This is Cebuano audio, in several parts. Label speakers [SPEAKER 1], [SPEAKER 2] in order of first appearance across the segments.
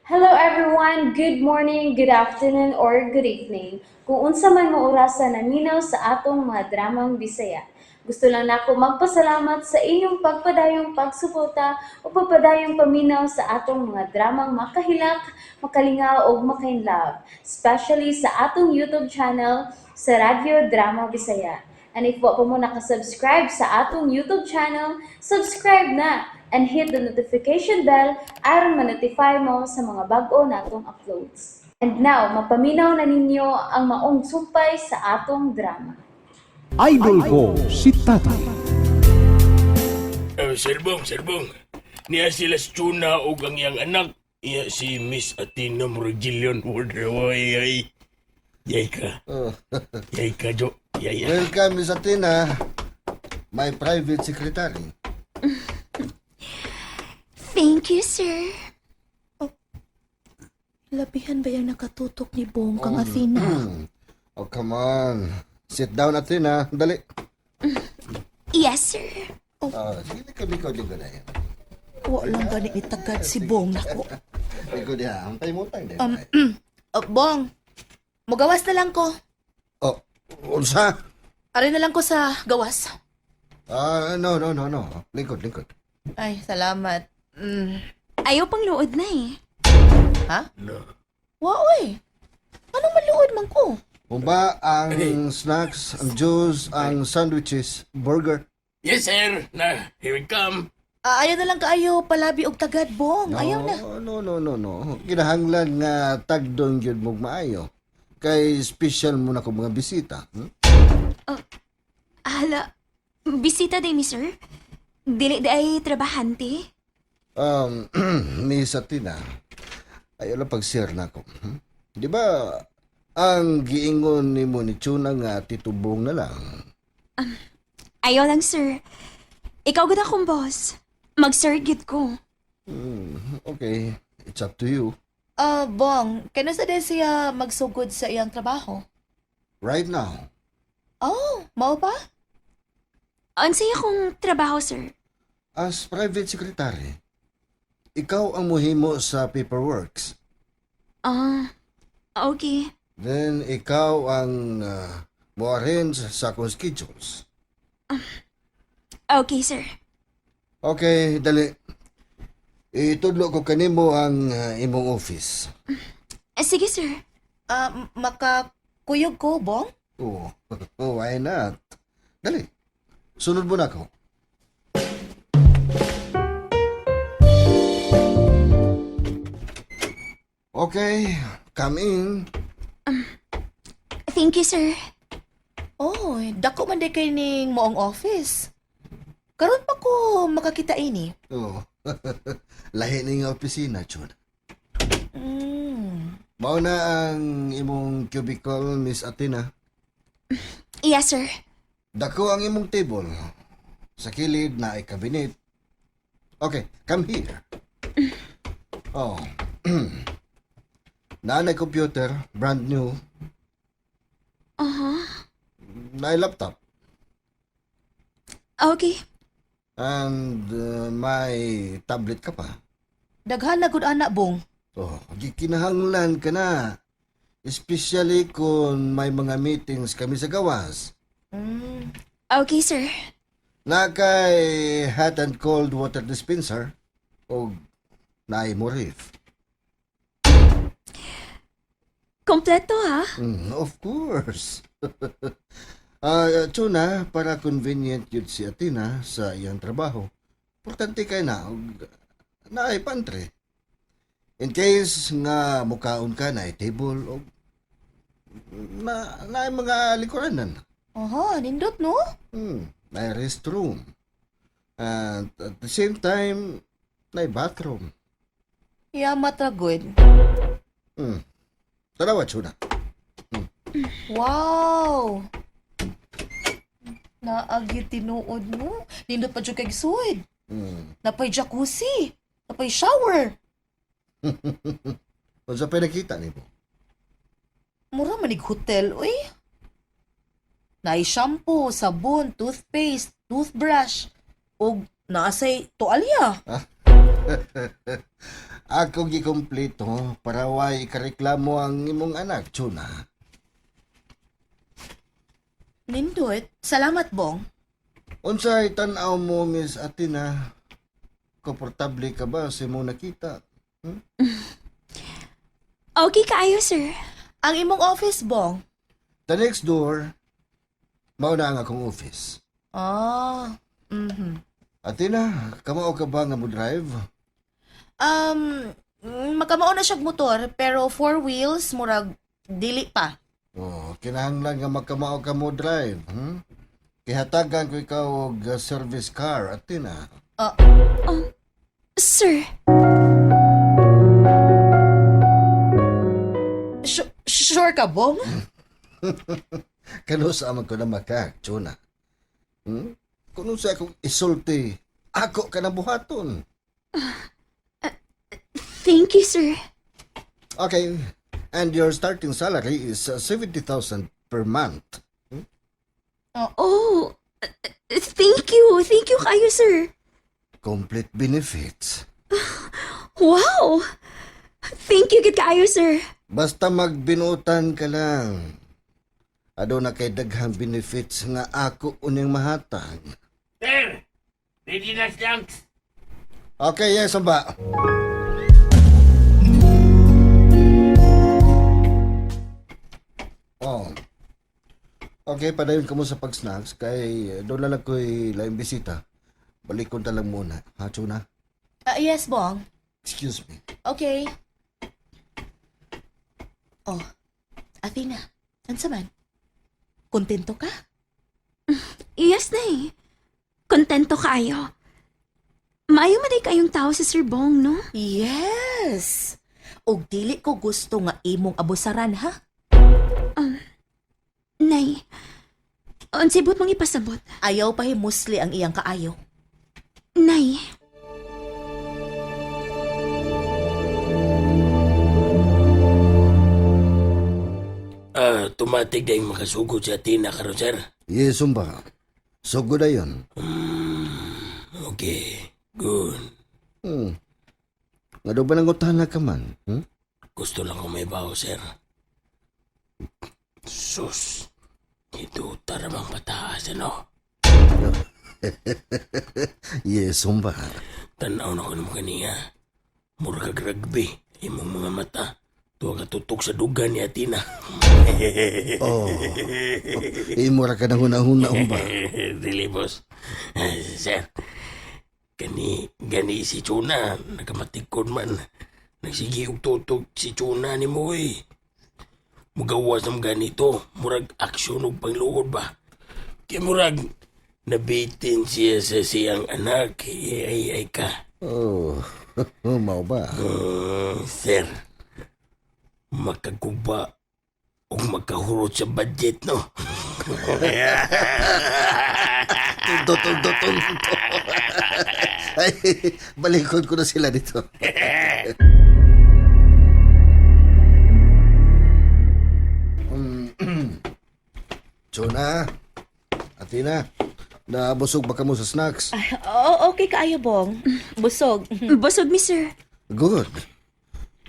[SPEAKER 1] Hello everyone! Good morning, good afternoon, or good evening. Kung unsa man mo orasa naminaw sa atong mga dramang Bisaya. Gusto lang nako magpasalamat sa inyong pagpadayong pagsuporta o pagpadayong paminaw sa atong mga dramang makahilak, makalingaw ug makainlove, especially sa atong YouTube channel sa Radyo Drama Bisaya. And if wa pa mo nakasubscribe sa atong YouTube channel, subscribe na and hit the notification bell aron ma-notify mo sa mga bag-o natong uploads. And now, mapaminaw na ninyo ang maong sumpay sa atong drama.
[SPEAKER 2] Idol ko si Tatay.
[SPEAKER 3] Eh, Sir Bong, Sir Bong. Niya sila si Chuna o ang iyang anak. Iya si Miss Athena Murgilion. Ay, ay. Yay ka.
[SPEAKER 4] Oh.
[SPEAKER 3] Yay ka, Jo. Yay.
[SPEAKER 4] Welcome, Miss Athena. My private secretary.
[SPEAKER 5] Thank you, sir.
[SPEAKER 6] Labihan ba yung nakatutok ni Bong kang Athena?
[SPEAKER 4] Oh, come on. Sit down, Athena. Dali.
[SPEAKER 5] Yes, sir.
[SPEAKER 4] Oh, sige, likod, likod, likod na yan.
[SPEAKER 6] Wa lang gani ni tagad si Bong nako.
[SPEAKER 4] Likod yan. Ang pahimutang din.
[SPEAKER 6] Oh, Bong, mugawas na lang ko.
[SPEAKER 4] Oh, unsa?
[SPEAKER 6] Ari na lang ko sa gawas.
[SPEAKER 4] Ah, no, no, no, no. Lingkod, lingkod.
[SPEAKER 6] Ay, salamat.
[SPEAKER 5] Ayaw pang luod na eh.
[SPEAKER 6] Ha?
[SPEAKER 3] No.
[SPEAKER 6] Wa oy. Anong maluod man ko?
[SPEAKER 4] Pumba ang snacks, ang juice, ang sandwiches, burger.
[SPEAKER 3] Yes, sir. Na, here we come.
[SPEAKER 6] Ah, ayaw na lang kaayo palabi og tagad, Bong.
[SPEAKER 4] No,
[SPEAKER 6] Ayaw na.
[SPEAKER 4] no, no, no, no. Kinahanglan nga tagdon gyud mo maayo. Kay special mo na ko mga bisita.
[SPEAKER 5] Hala, bisita day mi, sir. Dili di ay trabahante.
[SPEAKER 4] Miss Athena, ayaw lang pag-share na ako. Di ba, ang giingon ni mo ni Chuna nga titubong na lang.
[SPEAKER 5] Ayaw lang, sir. Ikaw gud akong boss. Mag-sir gid ko.
[SPEAKER 4] Okay, it's up to you.
[SPEAKER 6] Ah, Bong, kano sa day siya magsugod sa iyang trabaho?
[SPEAKER 4] Right now,
[SPEAKER 6] Oh, mao ba?
[SPEAKER 5] Unsay akong trabaho, sir?
[SPEAKER 4] As private secretary, ikaw ang muhimo sa paperworks.
[SPEAKER 5] Ah, okay.
[SPEAKER 4] Then, ikaw ang mo-arrange sa akong schedules.
[SPEAKER 5] Okay, sir.
[SPEAKER 4] Okay, dali. Itudlo ko kanimo ang imong office.
[SPEAKER 5] Ah, sige, sir.
[SPEAKER 6] Ah, makakuyog ko, Bong?
[SPEAKER 4] Oh, why not? Dali. Sunod mo na ako. Okay, come in.
[SPEAKER 5] Thank you, sir.
[SPEAKER 6] Oh, dako man day kay ning moong office. Karon pa ko makakita ini.
[SPEAKER 4] Oh. Lahi ni nga opisina, Chun. Mao na ang imong cubicle, Miss Athena.
[SPEAKER 5] Yes, sir.
[SPEAKER 4] Dako ang imong table. Sa kilid na ay cabinet. Okay, come here. Oh. Naa computer, brand new. Naay laptop.
[SPEAKER 5] Okay.
[SPEAKER 4] And may tablet ka pa.
[SPEAKER 6] Daghan na gud ana, Bong.
[SPEAKER 4] Oh, gikinahanglan ka na. Especially kung may mga meetings kami sa gawas.
[SPEAKER 5] Okay, sir.
[SPEAKER 4] Na kay hot and cold water dispenser o naay mo ref.
[SPEAKER 5] Kompleto, ha?
[SPEAKER 4] Of course. Ah, Chuna, para convenient yun si Athena sa iyang trabaho. Importante kay na, og naay pantry. In case nga mukaon ka na table o na naay mga likuranan.
[SPEAKER 6] Aha, nindot no?
[SPEAKER 4] Naay restroom. And at the same time, naay bathroom.
[SPEAKER 6] Yamat ra gud.
[SPEAKER 4] Tanawa, Chuna.
[SPEAKER 6] Wow. Naagi tinuod mo. Nindot pa jud kay gisuod. Napay jacuzzi. Napay shower.
[SPEAKER 4] Unsa pa nakita nimo?
[SPEAKER 6] Mura manig hotel, uy. Naay shampoo, sabon, toothpaste, toothbrush, ug naasay tualya.
[SPEAKER 4] Ako gikompleto para way ikareklamo ang imong anak, Chuna.
[SPEAKER 6] Nindot. Salamat, Bong.
[SPEAKER 4] Unsay tan-aw mo, Miss Athena? Komportable ka ba sa imong nakita?
[SPEAKER 5] Okay kaayo, sir.
[SPEAKER 6] Ang imong office, Bong.
[SPEAKER 4] The next door, mao na ang akong office.
[SPEAKER 6] Ah, mhm.
[SPEAKER 4] Athena, kamao ka ba nga mo drive?
[SPEAKER 6] Um, makamao na siyag motor, pero four wheels, murag, dili pa.
[SPEAKER 4] Oh, kinahanglan nga magkamao ka mo drive, Kihatagan ko ikaw og service car, Athena.
[SPEAKER 5] Sir,
[SPEAKER 6] Sure ka, Bong?
[SPEAKER 4] Kano sa man ko na maka, Chuna? Kuno sa akong isulti, ako ka na buhaton.
[SPEAKER 5] Thank you, sir.
[SPEAKER 4] Okay, and your starting salary is 70,000 per month.
[SPEAKER 5] Oh, thank you. Thank you kayo, sir.
[SPEAKER 4] Complete benefits.
[SPEAKER 5] Wow! Thank you gid kaayo, sir.
[SPEAKER 4] Basta magbinutan ka lang. Aduna kay daghang benefits nga ako uning mahatag.
[SPEAKER 3] Sir, ready na snacks.
[SPEAKER 4] Okay, yes, ba? Oh. Okay, padayon ka mo sa pag-snacks kay doon na lang ko'y laing bisita. Balik ko na lang muna. Ha, Chuna?
[SPEAKER 6] Ah, yes, Bong.
[SPEAKER 4] Excuse me.
[SPEAKER 6] Okay. Oh, Athena, ansa man? Kontento ka?
[SPEAKER 5] Yes, nay. Kontento kaayo. Maayo man day kayong tao si Sir Bong, no?
[SPEAKER 6] Yes. Og dili ko gusto nga imong abusaran, ha?
[SPEAKER 5] Nay, unsay buot mong ipasabot?
[SPEAKER 6] Ayaw pa himusli ang iyang kaayo.
[SPEAKER 5] Nay,
[SPEAKER 3] Ah, tumatig dahil makasugod si Athena karon, sir.
[SPEAKER 4] Yes, ba? So good ayon.
[SPEAKER 3] Okay, good.
[SPEAKER 4] Nga daw ba nangutahan na ka man?
[SPEAKER 3] Gusto lang ko may baho, sir. Sus, ito taramang pataas, ano?
[SPEAKER 4] Yes, ba?
[SPEAKER 3] Tanaw na ko naman kaniya. Mura kag rugby, imong mga mata. Tuwa ka tutok sa duga ni Athena.
[SPEAKER 4] Oh. Imo ra ka nang hunahuna ba?
[SPEAKER 3] Dili, boss. Sir, gani, gani si Chuna, nakamatikod man. Nagsige og tutok si Chuna ni mo eh. Mugawas ng ganito, murag aksyon og pangluod ba? Kaya murag, nabitin siya sa siyang anak, ay ay, ay ka.
[SPEAKER 4] Oh, mao ba?
[SPEAKER 3] Sir, makaguba o magkahurot sa budget, no?
[SPEAKER 4] Tunto, tunto, tunto. Ay, balikod ko na sila dito. Chona, Athena, nabusog ba ka mo sa snacks?
[SPEAKER 6] Ay, oh, okay kaayo, Bong. Busog.
[SPEAKER 5] Busog mi, sir.
[SPEAKER 4] Good.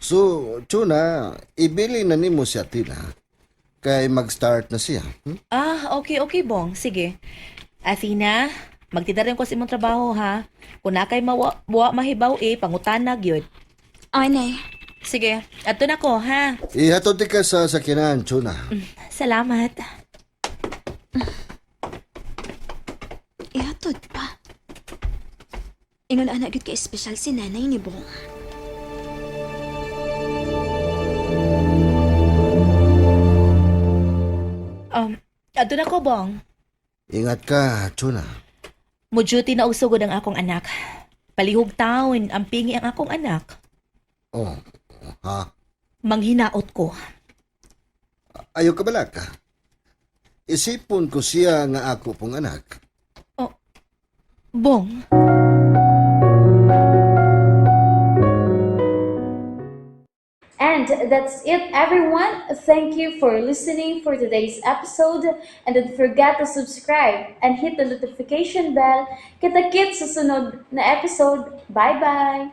[SPEAKER 4] So, Chona, ibili na nimo si Athena. Kay mag-start na siya.
[SPEAKER 6] Ah, okay, okay, Bong. Sige. Athena, magtidarin ko sa imong trabaho, ha? Kung na kay mawa, buwa mahibaw, eh, pangutana, gyud.
[SPEAKER 5] Oh, nay.
[SPEAKER 6] Sige, adto na ko, ha?
[SPEAKER 4] Ihatod ka sa sakinan, Chona.
[SPEAKER 6] Salamat.
[SPEAKER 5] Ihatod pa. Ingon ana gyud ka espesyal si nanay ni Bong.
[SPEAKER 6] Adto na ko, Bong.
[SPEAKER 4] Ingat ka, Chona.
[SPEAKER 6] Mo duty na og sugod ang akong anak. Palihog taon, ang pingi ang akong anak.
[SPEAKER 4] Oh, ha?
[SPEAKER 6] Manghinaot ko.
[SPEAKER 4] Ayaw ka balaka. Isipon ko siya nga ako pong anak.
[SPEAKER 6] Bong.
[SPEAKER 1] And that's it, everyone. Thank you for listening for today's episode. And don't forget to subscribe and hit the notification bell. Kita-kits sa sunod na episode. Bye-bye!